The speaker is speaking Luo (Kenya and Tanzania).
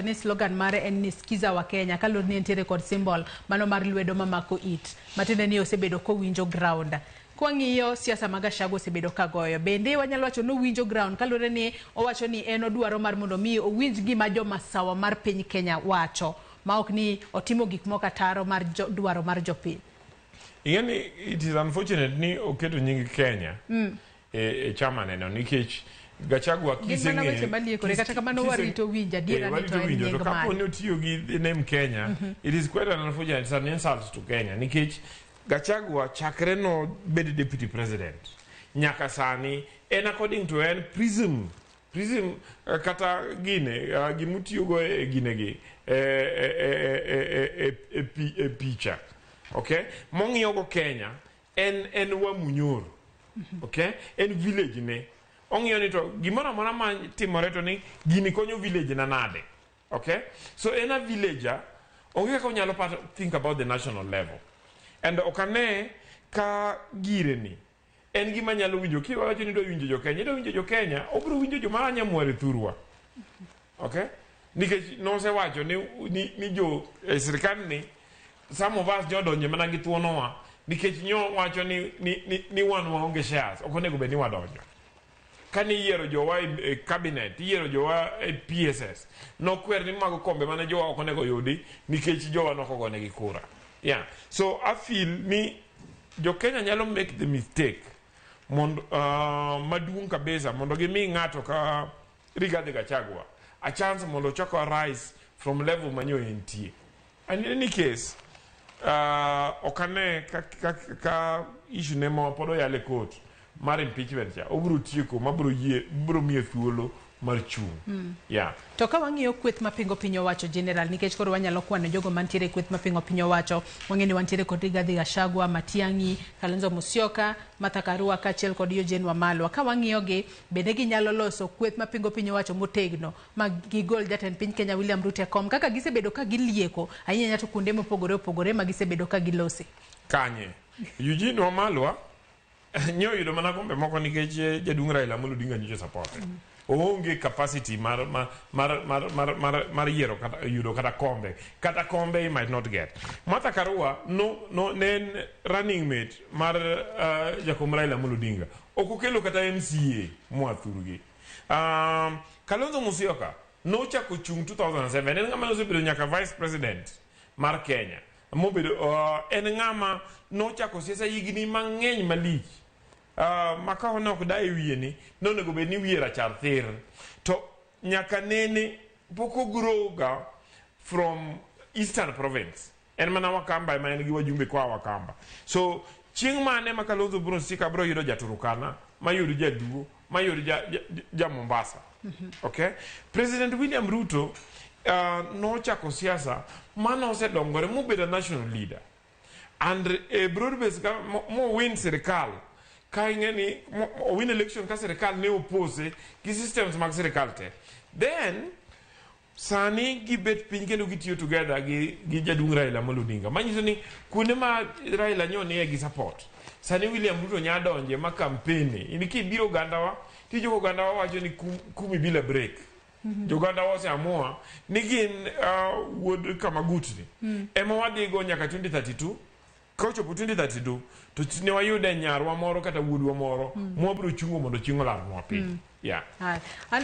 Ni slogan mare en ni "Skiza wa Kenya", kaluwore ni entiere kod symbol mano mar lwedo mamako it, matiende ni osebedo kowinjo ground. Kwang'iyo siasa mag Gachagua, osebedo kagoyo bende wanyalo wacho ni owinjo ground, kaluwore ni owacho ni en odwaro mar mondo mi owinj gima jomasawa mar piny Kenya wacho, ma ok ni otimo gik moko ataro mar jo, dwaro mar jopiny. Ing'e ni it is unfortunate ni oketo nying Kenya e chama neno, nikech Gachagua Gin mana weche maliekore, kata kamano warito winjo adiera ni to warito en winjo to nying kapo mane. Ni otiyo gi the name Kenya, it is quite an unfortunate, it's an insult to Kenya, nikech Gachagua chakre no bed deputy president nyaka sani en, according to en prism kata gine gimutiyogo e ginegi e picha, okay, mong'iyogo Kenya en Wamunyoro, okay, en village ne ong'iyo ni to gimoro amora ma timore to ni gini konyo village na nade. Okay, so en a villager, onge kaka onyalo think about the national level, and ok ane ka gire ni en gima nyalo winjo. Kiwacho ni idwa winjo jo Kenya, idwa winjo jo Kenya, obiro winjo joma anyamware thurwa, okay, nikech nosewacho ni jo e sirikal ni some of us jodonje mana gi thuonowa, nikech nyo wacho ni wan waonge shares, ok onego bed ni wadonjo. Kane iyiero jowa e cabinet, iyiero jowa e PSS, nokwer ni mago kombe mane jowa ok onego yudi nikech jowa nokogonegi kura. Yeah, so I feel ni jo Kenya nyalo make the mistake mondo maduong' kabisa mondo gimi ng'ato ka Rigathi Gachagua a chance mondo ochak rise from level manyo entie. And in any case, ok ane ka issue ne ma pod oyal e court mar impeachment cha obiro tieko mabiro yie biro miye thuolo mar chung', yeah. To ka wang'iyo kweth mapingo piny owacho general, nikech koro wanyalo kwano jogo mantiere e kweth mapingo piny owacho, wang'e ni wantiere kod Rigathi Gachagua, Matiang'i, Kalonzo Musyoka, Martha Karua kaachiel kod Eugene Wamalwa. Ka wang'iyo gi, bende ginyalo loso kweth mapingo piny owacho motegno ma gigol jatend piny Kenya William Ruto e kom, kaka gisebedo ka gilieko ahinya ahinya to kuonde mopogore opogore ma gisebedo ka gilose? Kanye Eugene Wamalwa nyo oyudo mana kombe moko nikech jaduong' Raila Amolo Odinga nyocha support. Oonge capacity mar yiero kata yudo kata kombe he might not get. Martha Karua no ne en running mate mar jakom Raila Amolo Odinga, ok okelo kata MCA moa thurgi. Kalonzo Musyoka nochako chung' 2007, en ng'ama nosebedo nyaka vice president mar Kenya mobedo, en ng'ama nochako siasa higni mang'eny malich, ma ka ne ok da e wiye ni nonego bed ni wiye rachar thir, to nyaka nene pok ogrow ga from Eastern Province, en mana Wakamba ema en gi wajumbe koa Wakamba. So chieng' mane ma Kalonzo biro sika biro yudo ja Turkana, mayud Jaluo, mayud ja Mombasa? Okay, President William Ruto nochako siasa mano osedongore mobedo national leader and broad base ka mo win sirikal ka ing'e ni owin election ka sirikal ne oppose gi systems mag sirikal te. Then sani gibet piny kendo gitiyo together gi jaduong' Raila Amolo Odinga, manyiso ni kuonde ma Raila nyo nie gi support, sani William Ruto nya donje ma campaign. In kibiro ogandawa tijogo, ogandawa wacho ni kumi bila break. Jogandawa oseamua ni gin wuod Kamagutni ema wadhigo nyaka 2032. Kochopo 2032 to ne wayude nyarwa moro kata wuodwa moro mwabiro chungo mondo chieng' olarnwa piny, yeah. Haya. An